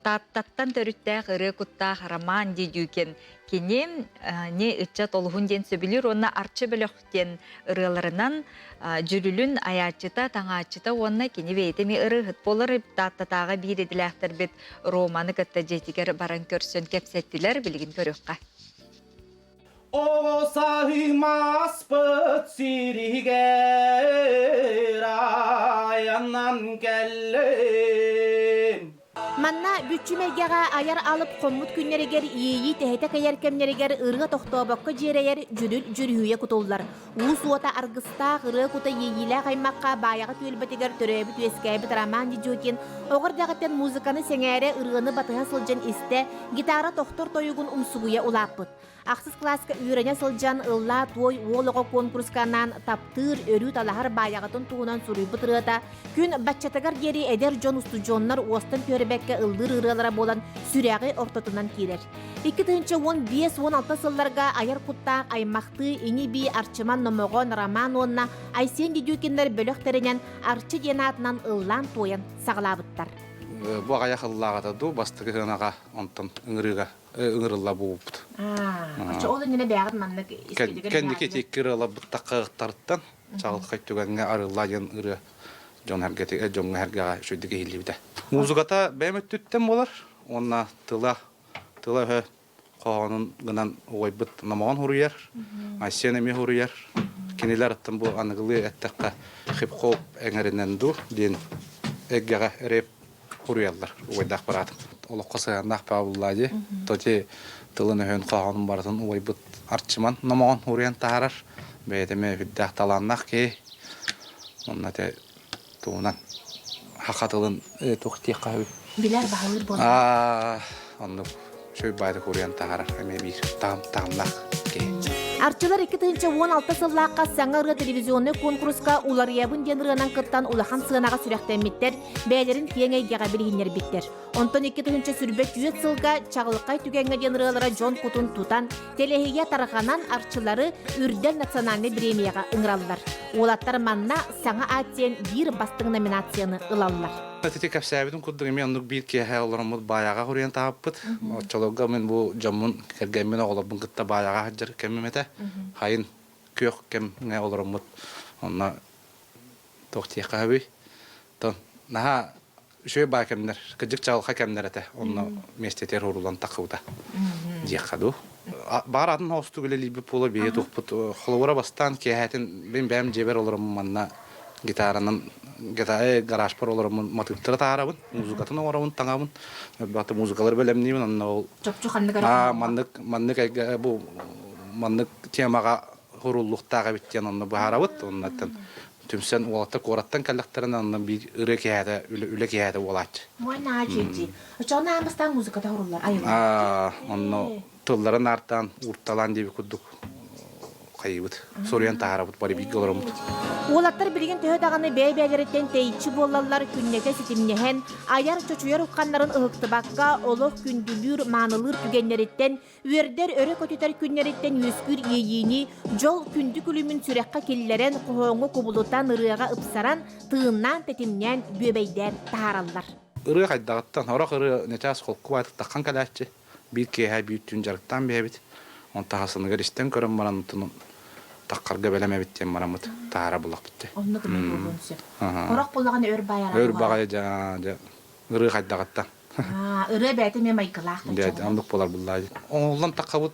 Тааттаттан төрүттээх ырыа куттаах Роман Дедюкин кини не ыччат олуһун диэн сөбүлүүр уонна Арчы бөлөх диэн ырыаларынан дьүрүлүн айааччыта, таҥааччыта уонна кини бэйэтэ эмиэ ырыаһыт буолар. Тааттатааҕы биир идэлээхтэрбит Романы кытта дьиэтигэр баран көрсөн кэпсэттилэр, билигин көрүөххэ. Оҕо саһымаспыт сиригэр айаннан кэллим. Манна бүччүм эйгэҕэ айар алып хоммут күннэригэр иэйии тэһитэ кэйэр кэмнэригэр ырыа тохтообокко дьиэрэйэр дьүрүл дьүрүһүйэ кутуллар. Уус уота аргыстаах ырыа кута иэйиилээх аймахха Баайаҕа түөлбэтигэр төрөөбүт-үөскээбит Роман Дедюкин оҕо эрдэҕиттэн музыканы сэҥээрэ ырыаны батыһа сылдьан истэ, гитара тохтор тойугун умсугуйа улааппыт. Ахсыс кылааска үөрэнэ сылдьан ыллаа туой уол оҕо куонкуруска анаан таптыыр, өрүү талаһар баайаҕытын туһунан суруйбут ырыата күн баччатыгар диэри эдэр дьон устудьуоннар уостан түһэрбэккэ ыллыыр ырыалара буолан сүрэҕи ортотунан киирэр. 2015-16 сылларга айар куттаах аймахтыы ини-бии Арчыман Номоҕон, Роман уонна Айсен Дедюкиннар бөлөх тэринэн Арчы диэн аатынан ыллаан-туойан саҕалаабыттар. Бу аҕыйах ыллааҕыта дуу бастакы сыанаҕа онтон ыҥырыыга ыҥырылла буолбут. Оччо ол иннинэ бэйэҕит маннык испитигэр Кэнники ити икки ырыаларбыт таххыахтарыттан чаҕылхай түгэҥҥэ арыллаа диэн ырыа дьон эргэтигэр дьоҥҥо эргэҕэ үчүгэйдик иһиллибитэ. Музыката бэйэм өттүттэн буолар уонна тыла тыла-өһө хоһоонун гынан уойбут номоҕон суруйар, Айсен эмиэ суруйар. Кинилэр аттан бу аныгылыы эттэххэ хип-хоп эҥэринэн дуу диэн эйгэҕэ рэп суруйаллар убайдаах быраатым. Олоххо сыһыаннаах баабыллаа дии. Тоти тылын-өһүн хоһоонун барытын убайбыт Арчыман номоҕон суруйан таһаарар. Бэйэтэ эмиэ үрдээх талааннаах киһи. Онно те тугунан саха тылын туох диэххэ сөбүй? Билэр баһылыыр буолла. Оннук үчүгэй баайдык уруйан таһаарар эмиэ биир таһымнаах киһи. Арчылар 2016 сыллаахха саҥа ырыа телевизионнай куонкуруска Уларыйабын диэн ырыанан кыттан улахан сыанаҕа сүрэхтэммиттэр, бэйэлэрин киэҥ эйгэҕэ билиһиннэрбиттэр. Онтон 2024 сылга Чаҕылхай түгэҥҥэ диэн ырыалара дьон кутун тутан, тэлэһийэ тарҕанан Арчылары Үрдэл национальнай бириэмийэҕэ ыҥыраллар. Уолаттар манна саҥа аат диэн биир бастыҥ номинацияны ылаллар. Ити кэпсээбитим курдук эмиэ оннук биир киэһэ олороммут баайаҕа хуруйан таһаппыт. Оччолорго мин бу дьоммун, кэргэммин, оҕолорбун кытта баайаҕа сылдьар кэмим этэ. Хайын күөх кэмҥэ олороммут онно туох диэххэ сөбүй? Тон наһаа үчүгэй баа кэмнэр, кырдьык чаҕылхай кэмнэр этэ. Онно миэстэтигэр ууруллан таххыбыта диэххэ дуу. Баар атын оҕустук үлэлиирбит буола биһи тухпут холобура бастаан киэһэтин мин бэйэм дьиэбэр олороммун манна гитаранан гаражпар олороммун матыыптары таһаарабын, музыкатын оҥоробун, таҥабын. Бата музыкалары бэлэмниибин, онно ол Чопчу ханнык эрэ маннык маннык эйгэ бу маннык темаҕа суруллуохтаах эбит диэн онно быһаарабыт. Оннуттан түмсэн уолаттар куораттан кэллэхтэринэ онно биир ырыа киэһэтэ үлэ киэһэтэ буолааччы. Муойнаа чэйдии. Оччоҕуна аан бастаан музыката суруллар айыллар. Онно тылларын аартаан уурталаан диэбит курдук хайыыбыт суруйан таһаарабыт бары бииргэ олороммут. Уолаттар билигин төһө даҕаны бэйэ-бэйэлэриттэн тэйиччи буоллаллар күннэтэ ситимнэһэн, айар чочуйар ухханнарын ыһыктыбакка олох күндүлүүр, маанылыыр түгэннэриттэн Үөрдэр, өрө көтүтэр күннэриттэн үөскүүр иэйиини, дьол күндү күлүмүн сүрэххэ киллэрэн, хоһооҥҥо кубулутан, ырыаҕа ыпсаран, тыыннаан, тэтимнээн, бүөбэйдээн таһаараллар. Ырыа хайдаҕыттан, сорох ырыа нечаас холку баайтык таххан кэлээччи, биир киэһэ биир түүн дьарыктаан биһэбит, онтон хасыныгар истэн көрөн баран онтон таххарга бэлэм эбит диэн бараммыт таһаара буллахпыт дии. Оннук эмиэ буолуон сөп. Сорох буллаҕына өр баайара Өр баҕайы дьэ ырыа хайдаҕыттан. Ырыа бэйэтэ эмиэ майгылаах Дьэ, оннук буолар буллаа. Оҥоһуллан таххабыт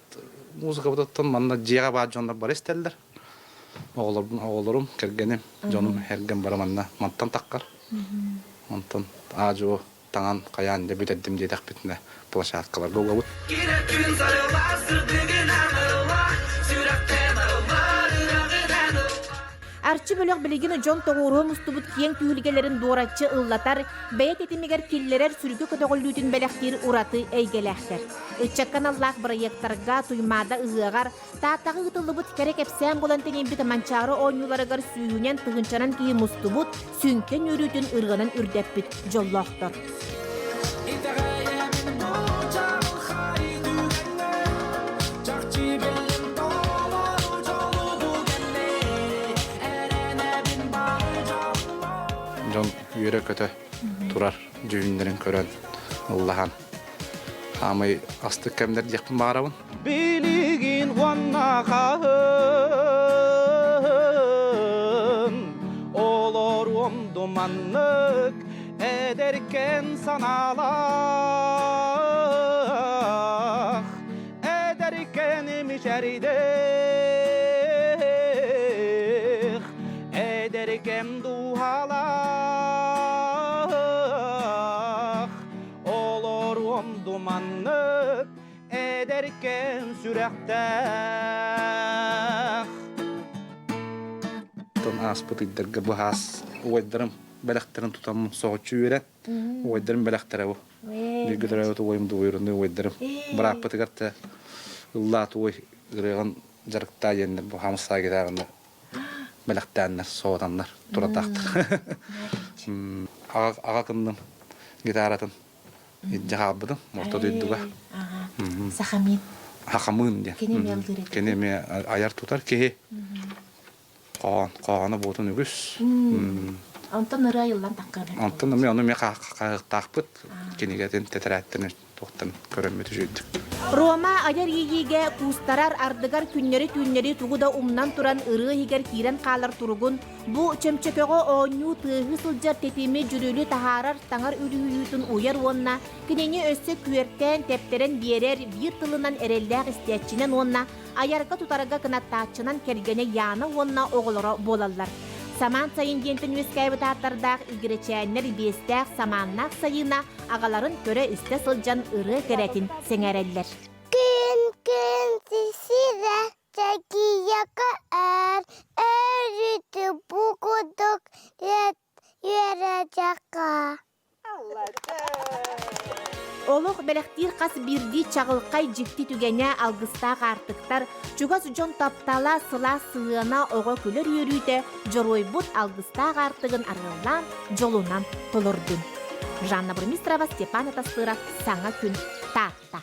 музыкабытыттан манна дьиэҕэ баар дьоннор бары истэллэр. Оҕолорбун, оҕолорум, кэргэним, дьонум, эргэм бары манна мантан таххар. Онтон аа-дьуо таҥан хайаан дьэ бүтэрдим диэтэхпитинэ площадкаларга угабыт. Кирэ күн сарыла, сырдыгынан арыла, сүрэхтэн арыллар, ыраҕынан ылла. Арчы бөлөх билигин дьон тоҕуоруһа мустубут киэҥ түһүлгэлэрин дуораччы ыллатар, бэйэ тэтимигэр киллэрэр сүргэ көтөҕүллүүтүн бэлэхтиир ураты эйгэлээхтэр. Ыччакка аналлаах бырайыактарга Туймаада ыһыаҕар, Тааттаҕа ыытыллыбыт кэрэ кэпсээн буолан тэнийбит Манчаары оонньууларыгар сүүһүнэн тыһыынчанан киһи мустубут, сүҥкэн үөрүүтүн ырыанан үрдэппит дьоллоохтор. Итэҕэйэбин бу чаҕылхай түгэҥҥэ, чахчы биллим толору дьолу бу кэннэ, эрэнэбин бары дьоллор. Дьон үөрэ-көтө турар дьүһүннэрин көрөн. Ыллаһан хаамай астык кэмнэр диэхпин баҕарабын. Билигин уонна хаһын олоруом думаннык эдэркэн санаалаах эдэркэн мичэридэх эдэркэн дууһалаах олоруом думаннык эдэркэн сүрэхтээх. Тон ааспыт ыйдарга быһаас уойдарым бэлэхтэрин тутаммын соһуччу үөрэн уойдарым бэлэхтэрэ бу. Бииргэ төрөөбүт уойум дуойурунуу уойдарым. Бырааппытыгар да ыллаат уой ырыаҕын дьарыктаа диэннэр бу хамсаа гитараны бэлэхтээннэр, соотаннар, туратаахтар. Аҕа кынным гитаратын илдьэ хаалбытым орто дойдуга. Сахамин. Хахамыын диэн. Кини эмиэ ыллыыр этэ. Кини эмиэ айар тутар киһи. Хоһоон, хоһооно буотун үгүс. Онтон ырыа айыллан таххыан Онтон эмиэ ону эмиэ хаһыахтаахпыт кинигэтин тэтэрээттэн туохтан көрөммүт үчүгүйдүк. Рома айар иэйиигэ куустарар ардыгар күннэри-түүннэри тугу да умнан туран ырыа иһигэр киирэн хаалар туругун Бу чөмчөкөҕө оонньуу тыаһыы сылдьар тэтими дьүрүлү таһаарар таҥар үлүһүйүүтүн уйар уонна кинини өссө күөртээн тэптэрэн биэрэр биир тылынан эрэллээх истээччинэн уонна айарга-тутарга кынаттааччынан кэргэнэ Яна уонна оҕолоро буолаллар. Самаан сайын диэнтэн үөскээбит ааттардаах игирэчээннэр биэстээх самааннаах сайына аҕаларын көрө-истэ сылдьан ырыа кэрэтин сэҥээрэллэр. Күн күн сисирэ Чэкийэкэ эр өрүтү бу курдук үөрэтиэххэ. Олох бэлэхтиир хас биирдии чаҕылхай дьикти түгэнэ алгыстаах аартыктар, чугас дьон таптала, сылаас сыһыана, оҕо күлэр үөрүүтэ дьоруойбут алгыстаах аартыгын арыаллаан, дьолунан толордун. Жанна Бурмистрова, Степан Атастыров, Саҥа күн, Таатта.